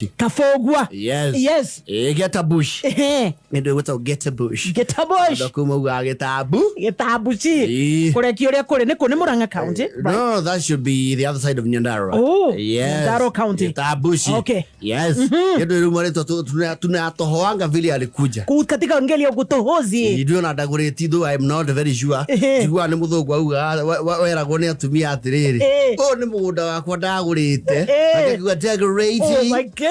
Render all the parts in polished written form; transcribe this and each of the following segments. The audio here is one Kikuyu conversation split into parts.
Kabũgua. Yes. Yes. Ĩ, Getabush. Ehe. Nĩ gwĩtagwo Getabush. Getabush. Andũ kuma ugaga Gĩtambu. Gĩtambuci. Ĩ. Kũrekio ũrĩa kũrĩ nĩ kũ? Nĩ Murang'a County, right? No, that should be the other side of Nyandarua. Oh, yes. Nyandarua County. Gĩtambushi. Okay. Yes. Ndio rĩu marĩtwa tunatohoanga vile alikuja. Kuu katika ngeli ya kutohozi. Ithuĩ ona ndagũrĩti though I'm not very sure. Ehe. Njiguaga nĩ mũthũngũ augaga weragwo nĩ atumia atĩrĩrĩ. Eh. Ũyũ nĩ mũgũnda wakwa ndagũrĩte. Eh. Akakiuga ndagũrĩti. Oh my goodness.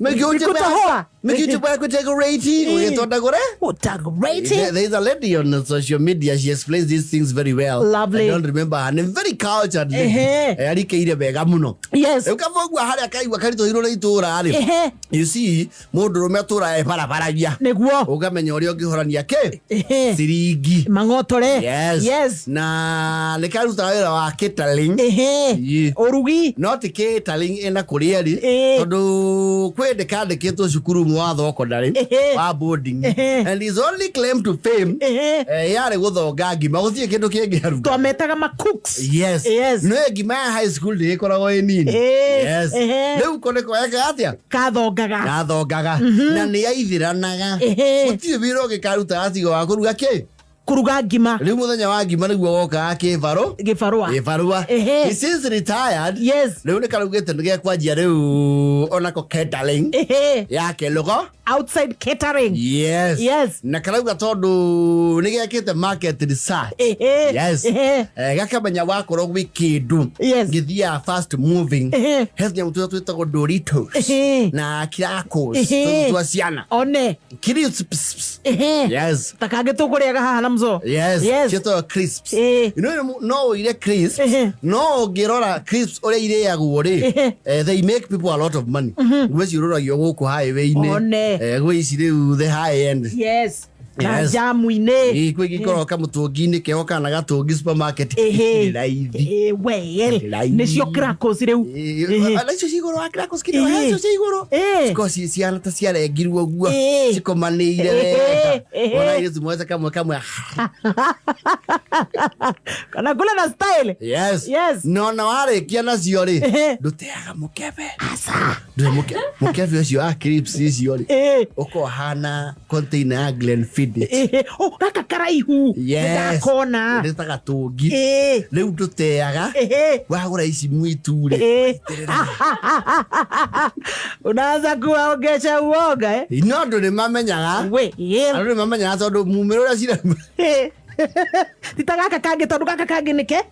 Nikutohoa. Mĩkiuti ũgĩtwo ndagũre. Utagureti. There is a lady on social media. She explains these things very well. Lovely. I don't remember her name. Very cultured lady. Ehe. Eh, arikĩire wega mũno. Yes. Rĩu kabũgua harĩa kaigua karitũhirwo nĩ itũũra rĩ. Ehe. You see, mũndũrũme atũraga ebarabaragia. Nĩguo. Ũkamenya ũrĩa ũngĩhorania kĩ? Ehe. Ciringi. Mang'otore. Yes. Yes. Na nĩ karutaga wĩra wa catering. Ehe. Ye. Ũrugi. No ti catering ĩna kũrĩa rĩ. Ĩĩ. Tondũ kwĩ ndĩkandĩkĩtwo cukuru ũmwe wa thokondarĩ Ehe. wa boarding. Ehe. And his only claim to fame Ehe. yarĩ gũthonga ngima gũtirĩ kĩndũ kĩngĩ aruga. Twametaga ma cooks. Yes. Yes. No ngima ya high school ndĩgĩkoragwo ĩ nini. Ĩĩ. Yes. Ehe. Rĩu ko nĩko ekaga atĩa? Kathongaga. Gathongaga na nĩ aithĩranaga. Ehe. Gũtirĩ wĩra ũngĩ karutaga tiga wa kũruga kĩ? Kũruga ngima. Rĩu mũthenya wa ngima nĩguo wokaga kĩbarũ. Gĩbarũa. Gĩbarũa. Ehe. He since retired. Yes. Rĩu nĩ karaugĩte nĩ gekwanjia rĩu onako catering Ehe. yake lũgo. Outside catering. Yes. Yes. Na karauga tondũ nĩ gekĩte market research. Ehe. Yes. Ehe. Eh, gakamenya wakorwo gwĩ kĩndũ Yes. gĩthiaga fast moving. Ehe. He tũnyamũ tũrĩa twĩtagwo Doritos Ehe. na Crackles Ehe. tũtũ twa ciana. One. Crisps. Ehe. Yes. Ta kangĩ tũkũrĩaga haha na mzo. Yes. Yes. Ciĩtagwo crisps. Ĩĩ. You know, no ũire crisps. Ehe. No ũngĩrora crisps ũrĩa irĩagwo rĩ, Ehe. they make people a lot of money. Gwĩ ciũrũragio gũkũ highway-inĩ. One. Gwĩ ici rĩu the high end. Yes. Na Yes. jamu-inĩ. Ĩĩ, kwĩ gĩkoragwo kamũtũngi-inĩ keho kana gatũngi supermarket. Ehe. Itirĩ raithi. Ĩĩ, well. Raithi. Nĩcio crackles rĩu. Ĩĩ, Ehe. na icio cia igũrũ wa crackles kinya Ĩĩ. icio cia igũrũ. Ĩĩ. Cikoragwo ciana ta ciarengirwo ũguo. Ĩĩ. Cikomanĩire Ehe, wega. ehe. Wona airĩtu moete kamwe kamwe. Kana kula na style. Yes. Yes. No na warĩkia nacio rĩ, Ehe. ndũteaga mũkebe. Aca. Ndũĩ mũkebe ũcio wa crisps icio rĩ, Ĩĩ. ũkoragwo ũhana container ya Glenfiddich. Ehe. Oh, gaka karaihu. Yes. Nĩndakona. Nĩ ta gatũngi. Ĩĩ. Rĩu ndũteaga. Ehe. Wagũra ici mwitu rĩ. Ĩĩ. Unaanza kuwaongesha uoga eh? No andũ nĩ mamenyaga. We, yeah. Andũ nĩ mamenyaga tondũ mumĩre ũrĩa cira Ti ta gaka kangĩ tondũ gaka kangĩ nĩke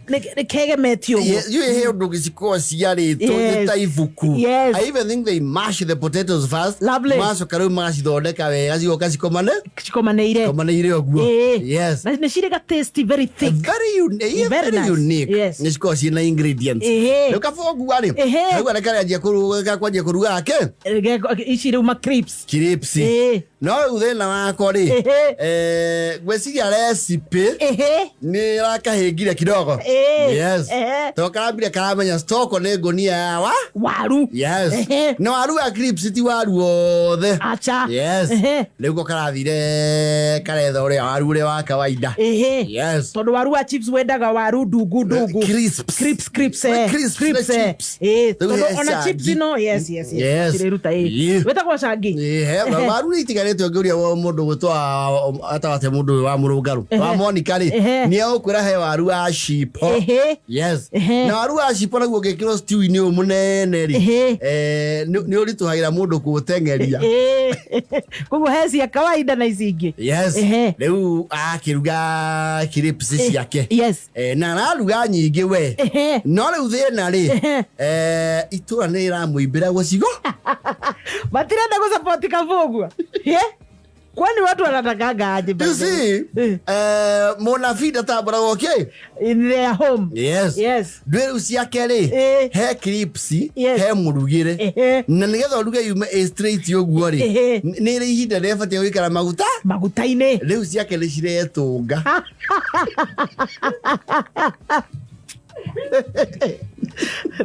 nĩ kegemetio ũguo. Yes, you hear ũndũ gĩcikoragwo ciarĩtwo nĩ Yes. ta ibuku. Yes. I even think they mash the potatoes first. Lovely. Macoka rĩu magacithondeka wega cigoka cikomane. Cikomanĩire. Cikomanĩire ũguo. Ĩĩ. Yes. Na nĩ cirĩ ga tasty very thick. Very, Very very nice. unique. Yes. Nĩ cikoragwo ciĩna ingredients. Ĩhĩ. Rĩu kabũgua rĩ. Ĩhĩ. Rĩu nĩ karanjia kũruga kwanjia kũruga ke. Ici rĩu ma crisps. Crisps. Ĩĩ. No rĩu thĩna wakwa rĩ. Ĩhĩ. Ngwĩciria recipe Ĩhĩ. nĩ ĩrakahĩngire kidogo. Ĩĩ. Yes. Ehe. Tondũ karambire karamenya stock nĩ ngũnia ya wa. Waru. Yes. Ehe. Na waru wa crisps ti waru wothe. Acha. Yes. Ehe. Rĩu ko karathire karetha ũrĩa waru ũrĩa wa kawaida. Ehe. Yes. Tondũ waru wa chips wendaga waru ndungu ndungu. Crisps. Crisps, crisps, eh. Crisps na Crisps, eh. chips. Eh, Rĩu tondũ he ona chips cangi. ino, yes, yes, yes. Yes. Cireruta, eh. Yeah. Wĩtagwo cangi. Ehe, waru nĩ itiganĩte ũngĩũria mũndũ gwĩtwo atawate mũndũ ũyũ wa mũrũngarũ wa Monica rĩ Ehe. nĩ egũkwĩra he waru wa cipo. Ehe. Yes. Ehe. Na waru wa cipo naguo ũngĩkĩrwo stew-inĩ ũyũ mũnene rĩ Ehe. nĩ ũritũhagĩra mũndũ kũũteng'eria. Eh. Koguo he cia kawaida na ici ingĩ. Yes. Ehe. Rĩu akĩruga crisps ciake. Yes. Na araruga nyingĩ we. Ehe. No rĩu thĩna rĩ Ehe. itũra nĩ rĩramũimbĩra gũcigo. Matirenda gũsupport Kabũgua. Yeah? Kwani watu wanatakanga aje by You the way? see, mũnabii ndatambũragwo kĩ? In their home. Yes. Yes. Ndwĩ rĩu ciake rĩ, Eh. he crisps, Yes. he mũrugĩre. Ehe. Na nĩgetha ũruge yume ĩ straight ũguo rĩ, Ehe. nĩ ĩrĩ ihinda rĩrĩa ĩbatiĩ gũikara maguta. Maguta-inĩ. Rĩu ciake nĩ ciretũnga.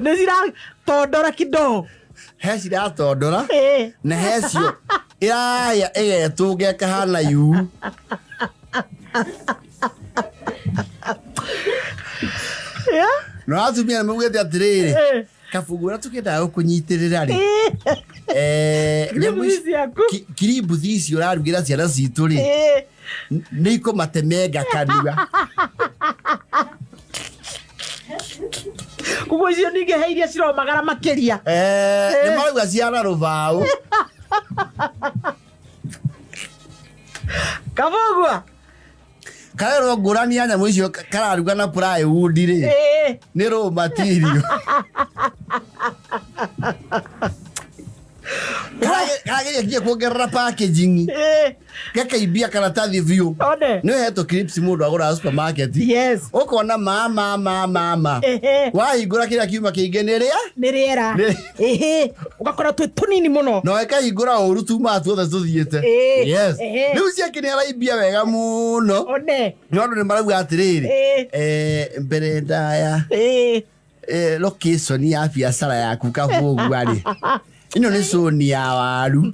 Nĩ ciratondora kidogo. He ciratondora Eh. na he cio ĩraya ĩgetũnga ĩkahana yuu. Yeah? Na atumia nĩ maugĩte atĩrĩrĩ, Eh. Kabugu ũrĩa tũkĩendaga gũkũnyitĩrĩra rĩ, nyamũ Ici ici- ciaku. Kirimbuthi ici ũrarugĩra ciana citũ rĩ, nĩ ikũmatemenga kanua. Koguo icio ningĩ he iria ciromagara makĩria. Nĩ marauga ciana rũbaũ. Kabugua. Karerwo ngũrani ya nyamũ icio kararuga na plywood rĩ, nĩ raw material. Karageria nginya kuongerera packaging, gakaimbia karatathi biũ. One. Nĩ ũhetwo clips mũndũ agũraga supermarket, ũkona ma ma ma ma ma, wahingũra kĩrĩa kiuma kĩingĩ nĩ rĩa Nĩ rĩera. Ũgakora twĩ tũnini mũno. Na ĩkahingũra ũru tumaga tuothe tũthiĩte. Yes. Rĩu ciake nĩ araimbia wega mũno. One. No andũ nĩ marauga atĩrĩrĩ, mbere ndaya, location ya biacara yaku Kabũgua rĩ, ĩno nĩ cũni ya waru.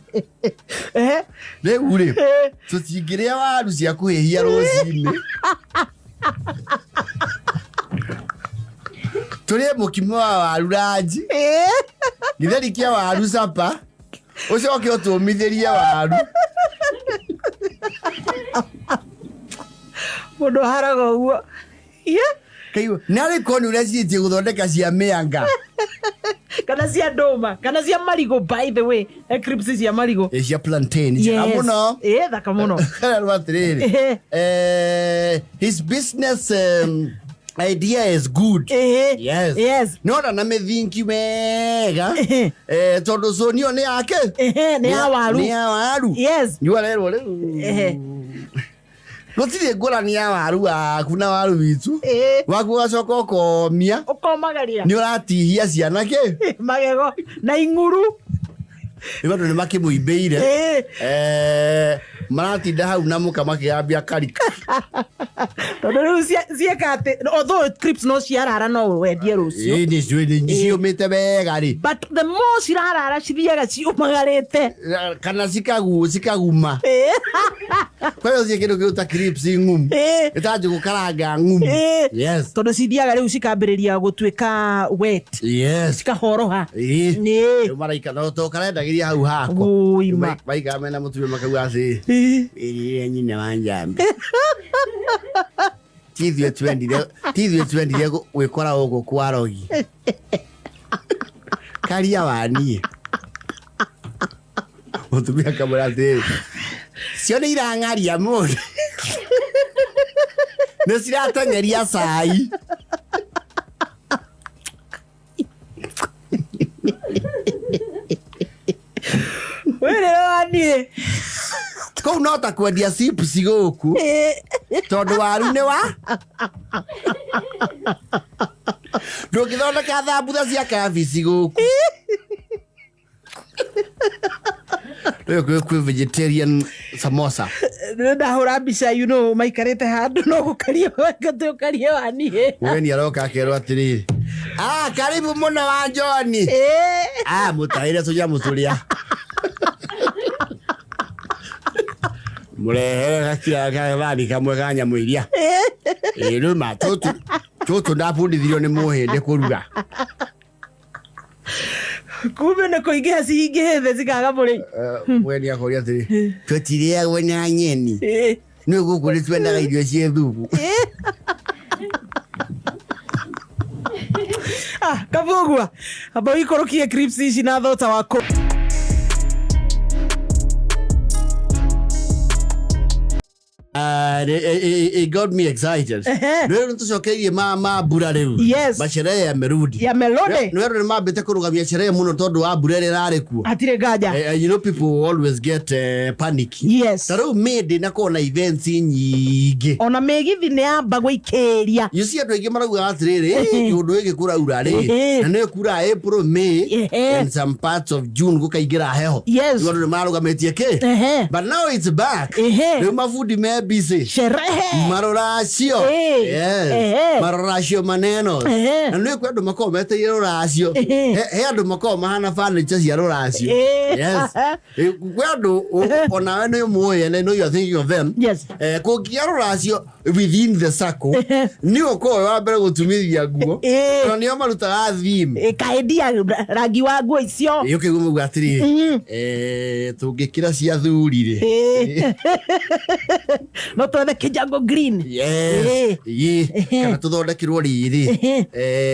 Rĩu rĩ, tũtingĩrĩa waru cia kũhĩhia rũcinĩ, tũrĩe mũkimo wa waru lunch, gĩtheri kĩa waru supper, ũcoke ũtũmithĩrie waru. Mũndũ aharaga ũguo. Kaigua nĩ arĩ koni ũrecirĩtie gũthondeka cia mĩanga. Kana cia ndũma kana cia marigũ. By the way, he crisps cia marigũ. Ĩ, cia plantain njega mũno. Thaka mũno. Karerwo atĩrĩrĩ, his business idea is good. Yes. Nĩona na mĩthingi wega, tondũ zone ĩyo nĩ yake. Nĩ ya waru. Nĩ ya waru. Nĩ arerwo rĩu gũtirĩ ngũrani ya waru waku na waru witũ. Waku ũgacoka ũkomia. Ũkomagaria. Nĩ ũratihia ciana kĩ magego na ing'uru. Rĩu andũ nĩ makĩmũimbĩire. Maratinda hau na mũka makĩgambia karika. Tondũ rĩu cieka atĩ although crisps no ciarara no wendie rũciũ. Ĩ, nĩ ciũmĩte wega rĩ. But the more cirarara cithiaga ciũmagarĩte. Kana cikaguma. Kwa hiyo ciĩ kĩndũ kĩu ta crisps ng'umu, ĩtanjĩ gũkaranga ng'umu. Yes. Tondũ cithiaga rĩu cikambĩrĩria gũtuĩka wet, cikahoroha. Rĩu maraika no to karendagĩria hau hako. Ũi, ma. Maikara mena mũtumia makauga atĩ ĩrĩre nyina wa njambi, ti ithuĩ twendire gwĩkora gũkũ kwa rogi karia wa niĩ. Mũtumia akamwĩra atĩrĩrĩ, cio nĩ irang'aria mũndũ, nĩ cirateng'eria cai. Wĩrĩre wa niĩ. Kũu no ta kwendia chips gũkũ, tondũ waru nĩ wa ndũngĩthondeka thambutha cia kabici gũkũ. Rĩu kwĩ vegetarian samosa. Nĩ ndahũra mbica, maikarĩte handũ no gũkaria ũkarie wa niĩ. Mũgeni aroka akerwo atĩrĩrĩ, ah, karibu mũno wa John. Ah, mũtahĩre tũnyamũ tũrĩa mũrehere gakira gathani kamwe ka nyamũ iria. Ĩ, rĩu ma tũtũ tũtũ ndabundithirio nĩ mũhĩndĩ kũruga. Kumbe nĩ kũingĩha cihingĩhĩte cikaga mũrĩi. Mũgeni akoria atĩrĩ, tũtirĩagwo na nyeni? Nĩ gũkũ nĩ twendaga irio ciĩ thubu. Ah, Kabugua, amba ũikũrũkie crisps ici na thota waku. It got me excited. Rĩu nĩ tũcokeirie ma mbura rĩu. Masherehe ya merudi. Ya melode. Nĩ andũ nĩ mambĩte kũrũgamia sherehe mũno tondũ wa mbura ĩrĩa ĩrarĩ kuo. Hatirĩ nganja. People always get panic. Ta rĩu May ndĩnakorwo na events nyingĩ. Ona mĩgithi nĩ yamba gũikĩria. You see, andũ aingĩ maraugaga atĩrĩrĩ, "Kĩũndũ gĩkĩ kũraura rĩ, na nĩ kura April, May and some parts of June gũkaingĩra heho." Rĩu andũ nĩ marũgamĩtie kĩ. But now it's back. Rĩu mabundi me busy. Sherehe. Marũracio. Ĩĩ. Yes. Ehe. Marũracio maneno. Ehe. Na nĩ kwĩ andũ makoragwo meteire rũracio. Ehe. He andũ makoragwo mahana furniture cia rũracio. Ĩĩ. Yes. Kwĩ andũ onawe nĩ ũmũĩ and I know you are thinking of them. Yes. Kũnginya rũracio within the circle nĩ ũkorwo wĩ wa mbere gũtumithia nguo. Ĩĩ. Tondũ nĩo marutaga theme. Ĩkaendia rangi wa nguo icio. Ĩ, ũkĩigua mauga atĩrĩrĩ, tũngĩkĩra cia thuri rĩ. Ĩĩ. No twethe kĩjango green. Yes. Ĩĩ. Ĩĩ. Kana tũthondekerwo rĩrĩ.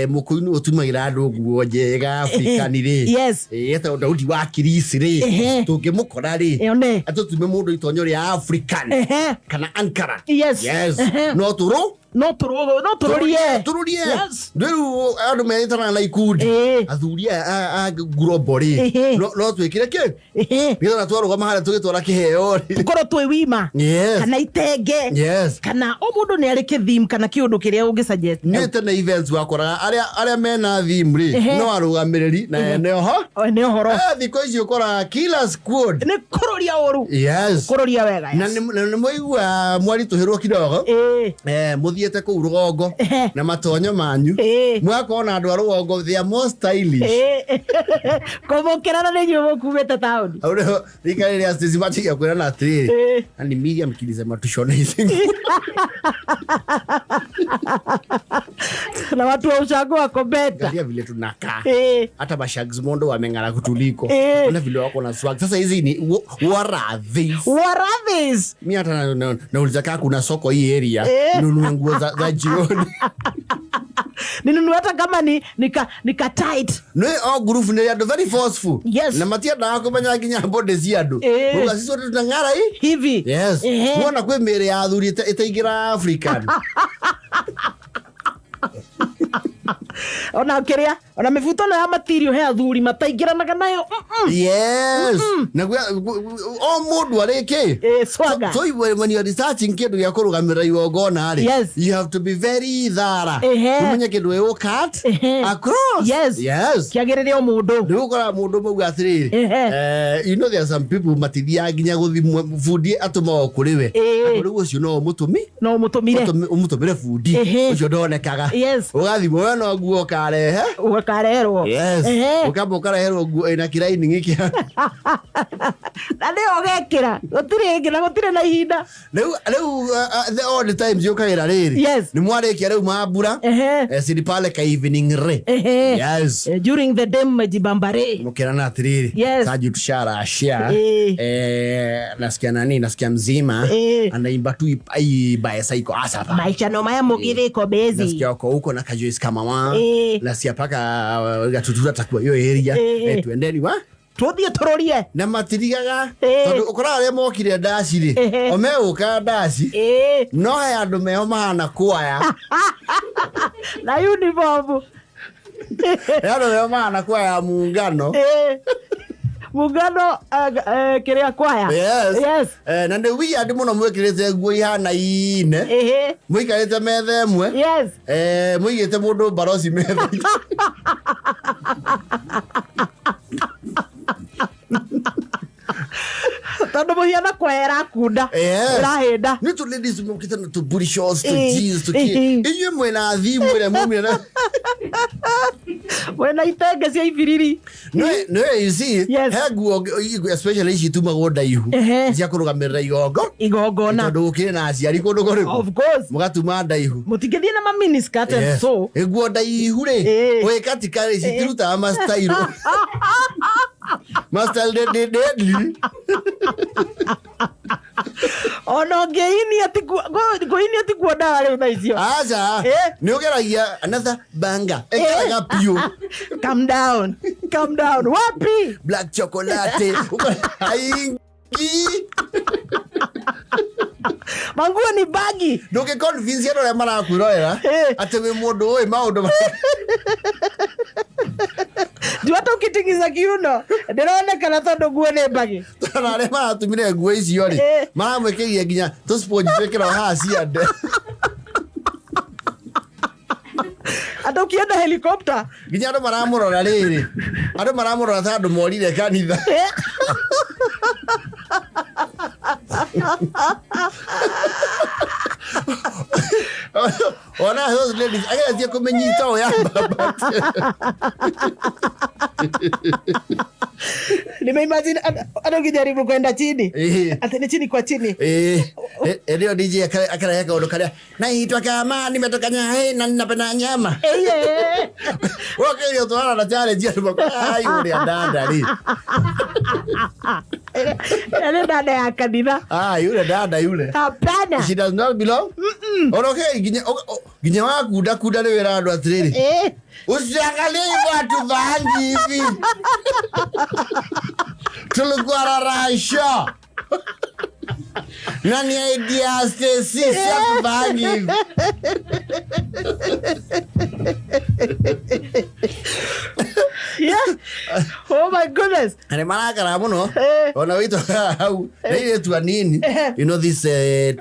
Mũkũyũ nĩwe ũtumagĩra andũ nguo njega African rĩ. Yes. Etagwo Daudi wa Kirisi rĩ. Ehe. Tũngĩmũkora rĩ. One. Atũtume mũndũ itonyo rĩa African. Ehe. Kana Ankara. Yes. Yes. Ehe. No tũrũ. No tũrũrie. Tũrũrie. Yes. Rĩu andũ metanaga na ikundi. Ĩĩ. Athuri aya a ngurombo rĩ. Ehe. No twĩkĩre kĩ? Ehe. Nĩgetha twarũgama harĩa tũgĩtwara kĩheo rĩ. Tũkorwo twĩ wima. Yes. Kana itenge. Yes. Kana o mũndũ nĩ arĩ kĩtheme kana kĩũndũ kĩrĩa ũngĩ suggest. Nĩ tene events wakoraga arĩa mena theme rĩ Ehe. no arũgamĩrĩri na ene oho. Nĩ ũhoro. Thikũ ici ũkoraga kila squad. Nĩ kũrũria ũru. Yes. Kũrũria wega. Na nĩ mwaigua mwaritũhĩrwo kidogo. Ĩĩ. Mũthiĩte kũu rũgongo Ehe. na matonyo manyu. Ĩĩ. Mũgakorwo na andũ a rũgongo they are more stylish. Ĩĩ. Kũmũkĩrana nĩ inyuĩ mũkumĩte taũni. Hau nĩho rika rĩrĩa Stacy matigia kwĩrana atĩrĩrĩ. Ĩĩ. Na ni Miriam kilisema tushone hizi nguo. Na watu wa ushago wako beta. Angalia vile tunakaa. Ĩĩ. Hata mashags mondo wameng'ara kutuliko. Ĩĩ. Ona vile wako na swag. Sasa hizi ni what are these? What are these? Mi hata nauliza kaa kuna soko hii area. Eh. Nunue nguo za jioni. Ninunue hata kama ni nika tight. Nĩ o group nĩ andũ very forceful. Yes. Na matiendaga kũmenya nginya body cia andũ. Eh. Uga sisi wote tunang'ara hii. Hivi. Yes. Ehe. Wona kwĩ mĩĩrĩ ya athuri ĩtaingĩra African. Ona kĩrĩa, ona mĩbuto ĩno ya material he athuri mataingĩranaga nayo. Yes. Na o mũndũ arĩ kĩ? Swaga. So when you are researching kĩndũ gĩa kũrũgamĩrĩra igongona rĩ, Yes. you have to be very thorough. Ehe. Ũmenye kĩndũ gĩgũ cut Ehe. across. Yes. Yes. Kĩagĩrĩre o mũndũ. Rĩu ũkoraga mũndũ mauga atĩrĩrĩ, Ehe. you know there are some people matithiaga nginya gũthimwo bundi atũmagwo kũrĩ we. Ĩĩ. Rĩu ũcio no ũmũtũmi No ũmũtũmire. ũmũtũmĩre bundi Ehe. ũcio ndonekaga. Yes. Ũgathimwo we no nguo ũkarehe. Ũkareherwo. Yes. Ehe. Ũkamba ũkareherwo nguo ĩna kĩraini gĩkĩ. Na nĩyo ũgekĩra. Gũtirĩ ĩngĩ na gũtirĩ na ihinda. Rĩu the odd times yũkagĩra rĩrĩ. Yes. Nĩ mwarĩkia rĩu mambura. Ehe. Sini pale ka evening rĩ. Ehe. Yes. During the day mmejibambare. Mũkĩrana atĩrĩrĩ. Yes. Saju tusharashia. Ĩĩ. Nasikia nani? Nasikia mzima. Ĩĩ. Anaimba tu ibae saiko asapa. Maisha no maya mũgithĩko bezi. Nasikia wako huko na kajois kama wa. Ĩĩ. Nasikia paka gatutura takuwa hiyo area. Ĩĩ. Tuendeni wa? Tũthiĩ tũrũrie. Na matirigaga. Ĩĩ. Tondũ ũkoraga arĩa mokire ndaci rĩ. Ehe. O megũka ndaci. Ĩĩ. No he andũ meho mahana kwaya. Na uniform. He andũ meho mahana kwaya ya muungano. Ĩĩ. Muungano kĩrĩa kwaya. Yes. Yes. Na nĩ weird mũno mwĩkĩrĩte nguo ihanaine. Ehe. Mũikarĩte metha ĩmwe. Yes. Mũigĩte mũndũ mbaroci metha. Tondũ mũhiana kwaya ĩrakunda. Yes. Ĩrahĩnda. Nĩ tũ ladies mũkĩte na tũ booty shorts, tũ Ĩĩ. jeans, tũ kĩ. Ĩĩ. Inyuĩ mwĩna theme ĩrĩa mumire na Mwĩna itenge cia ibiriri. No, you see, Yes. he nguo especially ici itumagwo ndaihu Ehe. cia kũrũgamĩrĩra igongo Igongona. tondũ gũkĩrĩ na aciari kũndũ kũrĩkũ Of course. mũgatuma ndaihu. Mũtingĩthiĩ na ma mini skirt and Yes. so. Nguo ndaihu rĩ Ĩĩ. wĩkatika rĩ citirutaga mastairo mastairo deadly. Ona ũngĩinia kũinia ti kuo ndawa rĩu thaa icio. Aca nĩ ũgeragia another banger ĩkĩraga piũ. Calm down. Calm down. Wapi? Black chocolate aingi. Manguo ni bagi. Ndũngĩ convince andũ arĩa marakwĩrorera atĩ wĩ mũndũ ũĩ maũndũ Juu hata ukitingiza kiuno ndĩronekana tondũ nguo nĩ bagi. Tondũ arĩa maratumire nguo icio rĩ maramwĩkĩrire nginya tũ sponge twĩkĩragwo haha ciande. Hata ukienda helicopter Nginya andũ maramũrora rĩrĩ andũ maramũrora ta andũ morire kanitha. Ona those ladies ageretie kũmĩnyita ũũ ya mbambate. Nimeimagine andũ ngijaribu kwenda chini. Eh. Ati ni chini kwa chini. Eh, eh, ndio DJ akarehe kaũndũ karĩa naitwa kama nimetoka Nyahi na ninapenda nyama. Eye. Wakeria twara na challenge andũ makoa ai ũrĩa dada rĩ. Nĩ dada ya kanitha. Ah, yule dada yule. Hapana. She does not belong. Ona okay, nginya nginya wakunda kunda nĩ wĩra andũ atĩrĩrĩ. Eh. Usiangalie hivyo hatuvaangi hivi. Tulikuwa rarasha. Nani idea Stacy si hatuvaangi hivi. Yeah. Oh my goodness. Na nĩ marakara mũno. Eh. Ona witũ hau nĩ airĩtu anini. Eh. You know this 20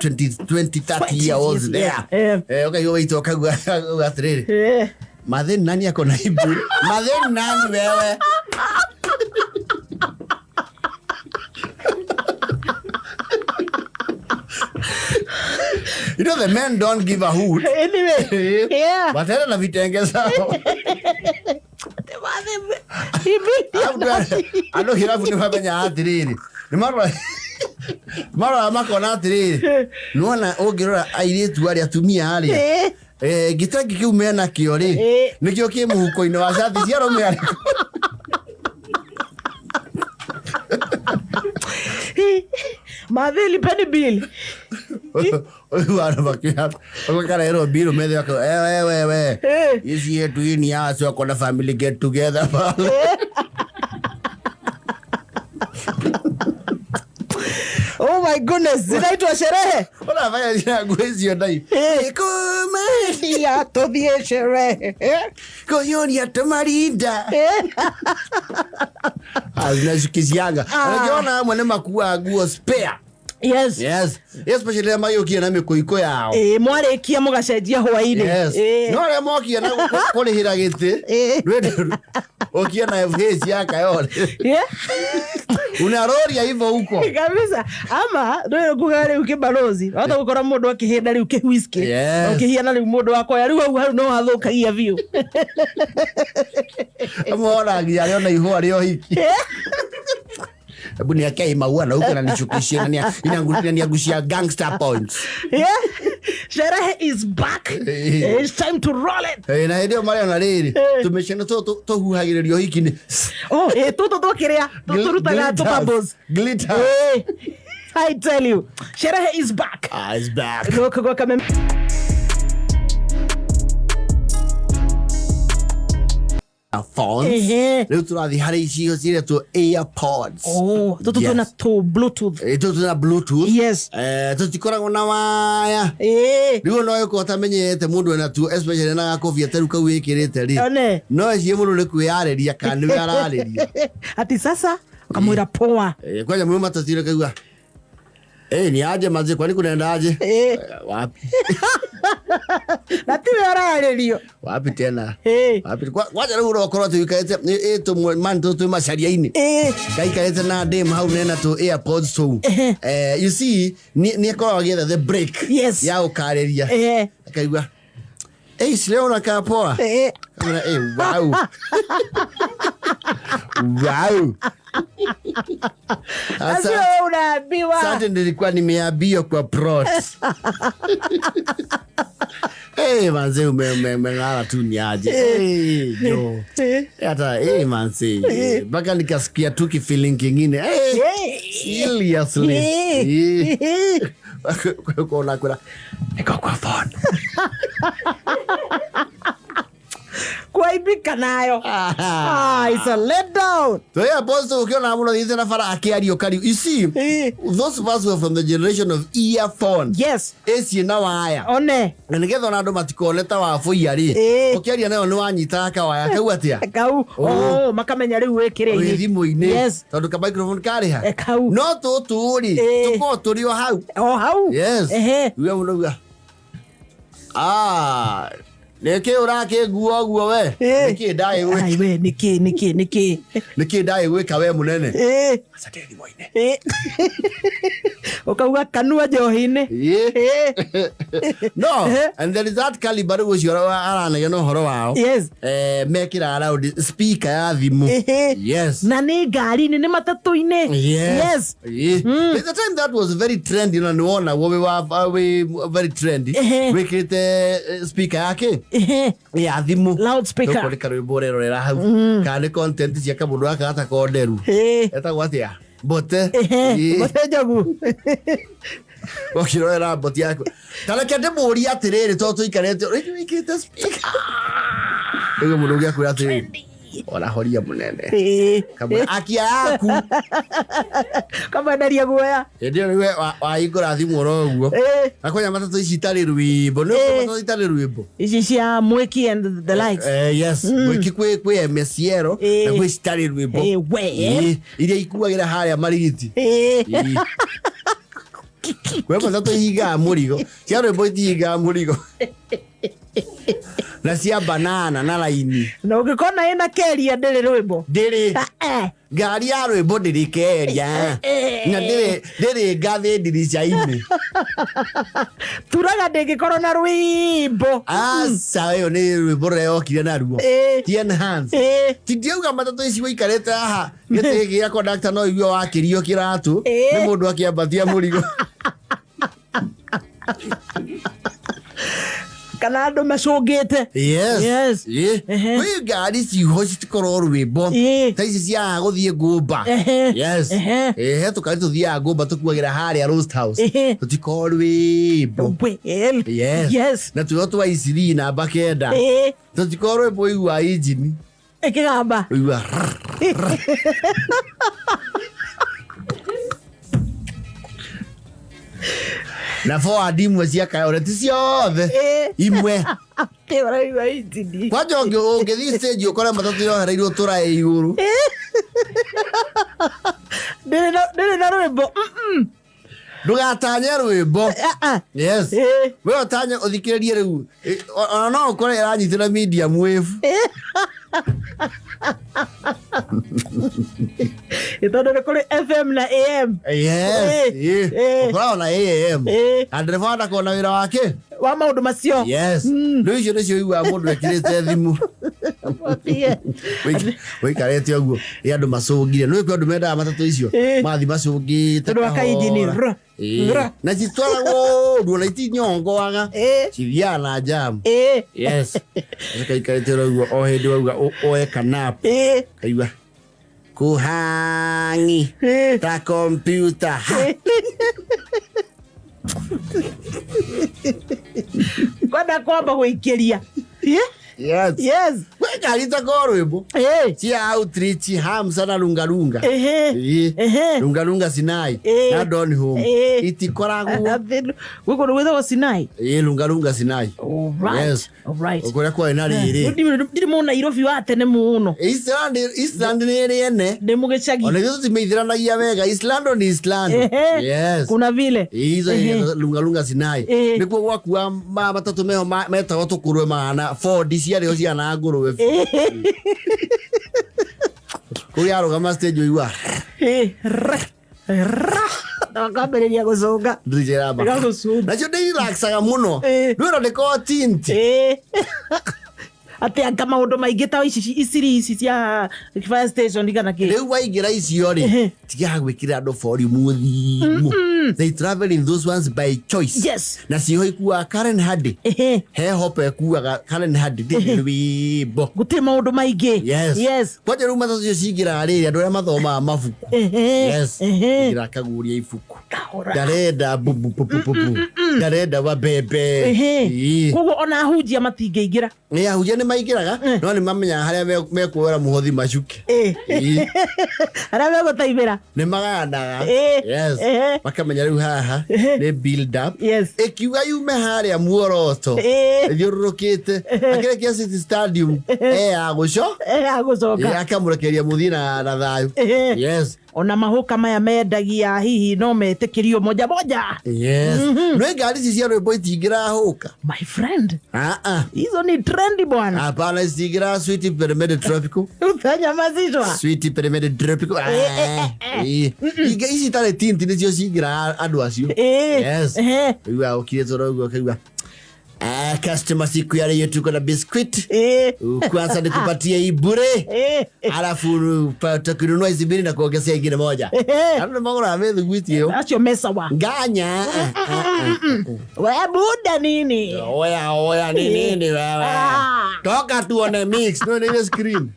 20 30 year olds 20 there. Eh. Eh, ũkaigua witũ akauga atĩrĩrĩ. Eh. Madheni nani ako na ibu? Madheni nani wewe? You know the men don't give a hoot. Anyway. Yeah. Wataenda na vitenge zao. Andũ kĩrabu nĩ mamenya atĩrĩrĩ. Nĩ marora marora makona atĩrĩrĩ. Nĩwona ũngĩrora airĩtu arĩa atumia arĩa. Eh. Eh, gĩtangi kĩu mena kĩo rĩ Eh. nĩkĩo kĩ mũhuko-inĩ wa cati cia arũme arĩkũ. Madhe lipeni bill. Ũyũ andũ makarerwo mbirũ methe wako wewe wewe Eh. ici yetu hii ni ya wako na family get together pale. Oh my goodness, zinaitwa sherehe. Unafanya jina nguo icio ndai. Eh. Kumani Ya tũthiĩ sherehe. kuyuria tumarinda. Eh. Zinacukicianga. Ah. Unakiona amwe nĩ makuaga nguo spare. Yes. Yes. Especially rĩrĩa magĩũkire na mĩkũikũ yao. Eh, mwarĩkia mũgacenjia hwainĩ. Yes. Eh. No arĩa mokire na kũrĩhĩra gĩtĩ. Eh. Ũkie na FH ya Kayole. Yeah. Unaroria hivyo huko. Kabisa. Ama nä kuga rä u kä balozi wahota gå kora må ndå akä hä nda rä u kä whisky Yes. å kä hiana rä u må ndå wakoya rä u hau hau no hathå kagia biå. Amwe onagia arĩa ona ihũa rĩa ũhiki. Hebu niwekee hii maua na huko inanishukishia na inaniangushia gangster points. Yeah. Sherehe is back. Eh. It's time to roll it. Eh, na hĩndĩ ĩyo marĩa rĩrĩ Eh. tũmĩceno tũtũ tũhuhagĩrĩrio ũhiki-inĩ. Oh, eh, tũtũ twakĩrĩa tũrutaga tũ bubbles. Glitter. Eh, I tell you, sherehe is back. Ah, it's back. Gũkũ gwa Kameme. Phones. Ehe. Rĩu tũrathiĩ harĩ icio ciretwo AirPods. Oh, tũtũ Yes. twĩna tũ Bluetooth. Eh, tũtũ twĩna Bluetooth. Yes. Eh, tũtikoragwo na waya. Eh, Rĩu no ĩkorwo ũtamenyete mũndũ ena tuo especially na gakobia ta rĩu kau wĩkĩrĩte rĩ. One. No ecirie mũndũ nĩ kwĩyarĩria kana nĩwe ararĩria. Ati sasa ukamwĩra poa. Eh, kwanja mwĩ matatire kaigua. Eh, ni aje maze kwani kunaenda aje? Eh. Eh, wapi? Na tiwe ararĩrio. Wapi tena? Eh. Wapi? Kwanja rĩu ũrokorwo atĩ ũikarĩte ĩ tũmwe man tũ twĩ macaria-inĩ. Eh. Kaikarĩte na dem hau nena tũ AirPods tũu. Eh, you see nĩ akoragwo agĩetha the break Yes. ya gũkarĩria. Eh. Akaigua. Eh, si leo unakaa poa. Eh. Kamera, eh, wow. Wow. Sasa Asa, wewe unaambiwa. asante nilikuwa nimeambiwa kwa prot. Hey, manze umeng'ara tu ni aje. Hey, jo. Eh. Hata hey, manze mpaka nikasikia tu kifeeling kingine. Hey, Eh. seriously. Eh. Eh. Kuona kuna niko kwa phone. Kuaibika nayo. Ah, it's a letdown. So yeah, apostle ukiona mũno thiĩte na bara akĩario kariu. You see, Eh. those of us who are from the generation of earphone. Yes. Ĩciĩ na waya. One. Na nĩgetha ona andũ matikone ta wabũia rĩ. Eh. Ũkĩaria nayo nĩ wanyitaga kawaya kau atĩa? Kau. Oh. Oh, makamenya rĩu wĩkĩrĩire. Wĩ thimũ-inĩ. Yes. Tondũ ka microphone karĩ ha. Eh, kau. No tũtũ rĩ, Eh. tũkoragwo tũrĩ o hau. O hau. Yes. Ehe. Uga mũno uga. Ah, Nĩkĩ ũrakĩngua ũguo we? Nĩkĩ ndaĩ gwĩka? Ai we, nĩkĩ nĩkĩ nĩkĩ? Nĩkĩ ndaĩ gwĩka we mũnene? Aca ndĩ thimũ-inĩ. Ũkauga kanua njohi-inĩ. Ĩĩ. No, and there is that caliber rĩu ũcio aranegena ũhoro wao. Mekĩraga loud speaker ya thimũ. Yes. Na nĩ ngari-inĩ, nĩ matatũ-inĩ. Yes. Yes. Yeah. There's a time that was very trendy na nĩwonagwo wĩ wa wĩ very trendy wĩkĩrĩte speaker yake ya thimũ. Loudspeaker. Nĩ karwĩmbo ũrerorera hau kana nĩ content cia kamũndũ gaka gatakonderu etagwo atĩa mbote. Ĩĩ. Mbote njogu. Ũkĩrorera mboti yaku ta reke ndĩmũrie atĩrĩrĩ tondũ tũikarĩte rĩu wĩkĩrĩte speaker rĩu mũndũ ũngĩ akwĩra atĩrĩrĩ ona horia mũnene. Kamwe akia yaku. Kamwenderia guoya. Hĩndĩ ĩyo nĩwe wahingũra thimũ oro ũguo. Na kwĩna matatũ ici itarĩ rwĩmbo nĩ matatũ itarĩ rwĩmbo. Ici cia Mwiki and the likes. Yes, Mwiki kwĩ MSL na kwĩ citarĩ rwĩmbo. We. Iria ikuagĩra harĩa marigiti. Kwĩ matatũ ihingaga mũrigo cia rwĩmbo itihingaga mũrigo na cia banana na raini. Na ũngĩkona ĩna keria ndĩrĩ rwĩmbo. Ndĩrĩ. Ngari ya rwĩmbo ndĩrĩ keria na ndĩrĩ ngathĩ ndirica-inĩ. Turaga ndĩngĩkorwo na rwĩmbo. Aca ĩyo nĩ rwĩmbo rũrĩa yokire naruo. Ti enhance. Ti ndiauga matatũ ici wĩikarĩte haha gĩtĩ gĩa conductor no igue wakĩrio kĩratũ nĩ mũndũ akĩambatia mũrigo. Kana andũ macũngĩte. Yes. Yes. Kwĩ ngari ciho citikorwo rwĩmbo ta ici cia gũthiĩ ngũmba. Yes. He tũkari tũthiaga ngũmba tũkuagĩra harĩa Roast House. Tũtikorwo rwĩmbo. Well. Yes. Yes. Na tuo twa iciri namba 9. Tũtikorwo rwĩmbo ũigua injini. Ĩkĩgamba. Ũigua. Na forward imwe cia kayore ti ciothe. Imwe. Ũraigua injini. Kwanja ũngĩthiĩ stage ũkore matatũ yohereirwo tũraĩ igũrũ. Ndĩrĩ na rwĩmbo. Ndũgatanye rwĩmbo. Yes. We ũtanye ũthikĩrĩrie rĩu. Ona no ũkore ĩranyitĩra medium wave. Tondũ nĩ kũrĩ FM na AM. Yes. Ũkoragwo na AM. Na ndereba ndakoragwo na wĩra wake. Wa maũndũ macio. Yes. Rĩu icio nĩcio ũiguaga mũndũ ekĩrĩte thimũ. Wĩikarĩte ũguo ĩ andũ macũngire. Nĩ kwĩ andũ mendaga matatũ icio. Mathiĩ macũngĩte Tondũ wa kainjini. kahora. Na citwaragwo ũru ona itinyongoaga. Cithiaga na jam. Yes. Ũgaikarĩte ũguo o hĩndĩ wauga oe kanap. Kaigua kuhangi ta kompyuta. Kwenda kwamba gũikĩria. Yes. Yes. Kwĩ ngari itakoragwo rwĩmbo. Cia outreach Hamsa na Lungalunga. Lungalunga Sinai na Don Home. Itikoragwo. Gũkũ nĩ gwĩtagwo Sinai. Lungalunga Sinai. Alright. Yes. Alright. Kũrĩa kwarĩ na rĩrĩ. Ndirĩ mũ Nairobi wa tene mũno. Eastland nĩ ĩrĩ ene. Ndĩ mũgĩcagi. Ona ithuĩ tũtimeithĩranagia wega. Eastland ni Eastland. Yes. Kuna vile. Hizo Lungalunga Sinai. Nĩkuo gwakua matatũ meho metagwo tũkũrwe mahana Ford ciarĩ ho ciana ngũrwe. Kũrĩa arũgama stage ũigua. Wakambĩrĩria gũcũnga. Ndirica Ĩgagũcũnga. Nacio ndĩ relaxaga mũno. Rwĩra ndĩkoragwo tint. Atĩ anga maũndũ maingĩ ta ici iciri ici cia fire station kana kĩ. Rĩu waingĩra icio rĩ, tigaga gwĩkĩra andũ volume thimũ. They travel in those ones by choice. Yes. Na ciho ikuaga Karen Hardy. He hope ekuaga Karen Hardy ndĩrĩ rwĩmbo. Gũtirĩ maũndũ maingĩ. Yes. Yes. Kwanja rĩu matatũ icio cingĩraga rĩrĩ andũ arĩa mathomaga mabuku. Yes. Ingĩra akaguria ibuku. Ndarenda bu bu bu bu bu. Ndarenda wa bebe. Koguo ona ahunjia matingĩingĩra. Nĩ ahunjia nĩ maingĩraga no nĩ mamenyaga harĩa mekuoera mũhothi macuke. Harĩa megũtaimĩra. Nĩ magayanaga. Yes. Makamenya rĩu haha nĩ build up. Yes. Ĩkiuga yume harĩa muoroto. Ĩthiũrũrũkĩte. Akĩrekia City Stadium. Ya gũcoka. Ya gũcoka. Akamũrekeria mũthiĩ na thayũ. Yes. Ona mahuka maya mendagia hihi no metĩkĩrio moja moja. Yes, no ngari ici cia rwĩmbo itingĩrahũka. My friend, Ah, ah. hizo ni trendi bwana. Hapana, itingĩra sweet pyramid tropical. Utanyamazishwa. Sweet pyramid tropical. Ingĩ ici itarĩ tint nĩcio cingĩraga andũ acio. Yes. Ũiguaga ũkirĩtwo ũguo ũkaigua, "Ah, customer, siku ya leo tuko na biscuit. Kwanza nikupatie hii bure, alafu utakinunua hizi mbili na kuongezea ingine moja." Andũ nĩ magũraga mĩthiguiti ĩyo. Acio mesawa. Nganya. We buda, nini? Oya, oya, ni nini wewe? Ah. Toka tuone mix. No nĩ ile screen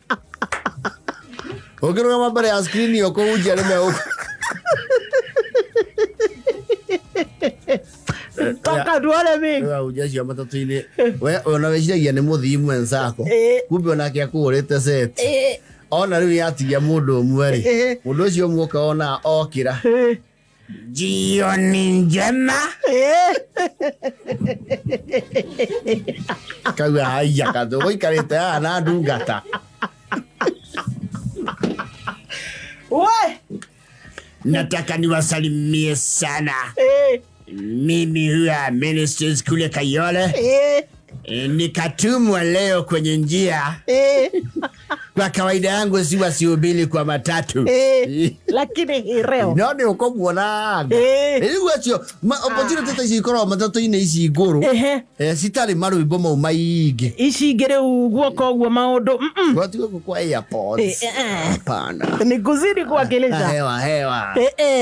ũngĩrũgama mbere ya screen ĩyo kũhunjia nĩ megũka. Toka tuone mix. Ahunjia acio matatũ-inĩ we ona wĩciragia nĩ mũthii mwenzako, kumbe onake akũgũrĩte set. Ona rĩu yatigia mũndũ ũmwe rĩ, mũndũ ũcio ũmwe oka ona okĩra, "Jioni njema." Kauga, "Haiya, katũgũikarĩte haha na ndungata." We. "Nataka niwasalimie sana. Mimi huwa ministers kule Kayole. Nikatumwa leo kwenye njia. Kwa kawaida yangu si wasihubiri kwa matatu." Lakini hii leo No nĩ ũkũmuona. Rĩu acio opportunity ta ici ikoragwo matatũ-inĩ ici ngũrũ, citarĩ marwĩmbo mau maingĩ. Ici ingĩ rĩu guoka ũguo maũndũ Gwati gũkũ kwa AirPods. Hapana. Ni kuzidi kuwakilisha. Hewa hewa.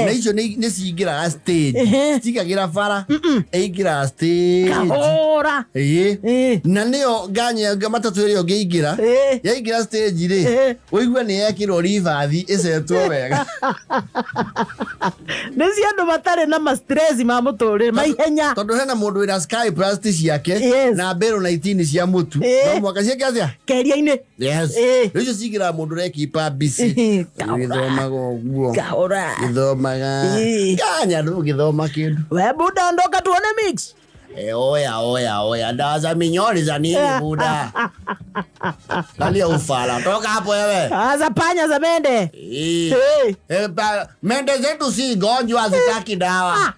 Na icio nĩ cingĩraga stage. Citigagĩra bara, ĩingĩraga stage. Kahora. Ĩĩ. Na nĩyo nganya matatũ ĩrĩa ũngĩingĩra, yaingĩra stage rĩ, ũigue nĩ yekĩrwo ribathi ĩcetwo wega. Nĩ cia andũ matarĩ na ma stress ma mũtũrĩre maihenya. Tondũ hena mũndũ wĩna sky plus ciake na mbĩrũ na itini cia mũtu, no mwaka ciake atĩa? Keria-inĩ. Yes. Rĩu icio cingĩraga mũndũ ũrekipa busy. Kahora. Gĩthomaga ũguo. Kahora. Gĩthomaga. Nganya ndũgĩthoma kĩndũ. We buda, ondoka tuone mix. Oya, oya, oya, dawa za minyori za nini buda? Kalia ufala. Toka hapo wewe. Ah, za panya, za mende. Mende zetu si gonjwa, hazitaki dawa.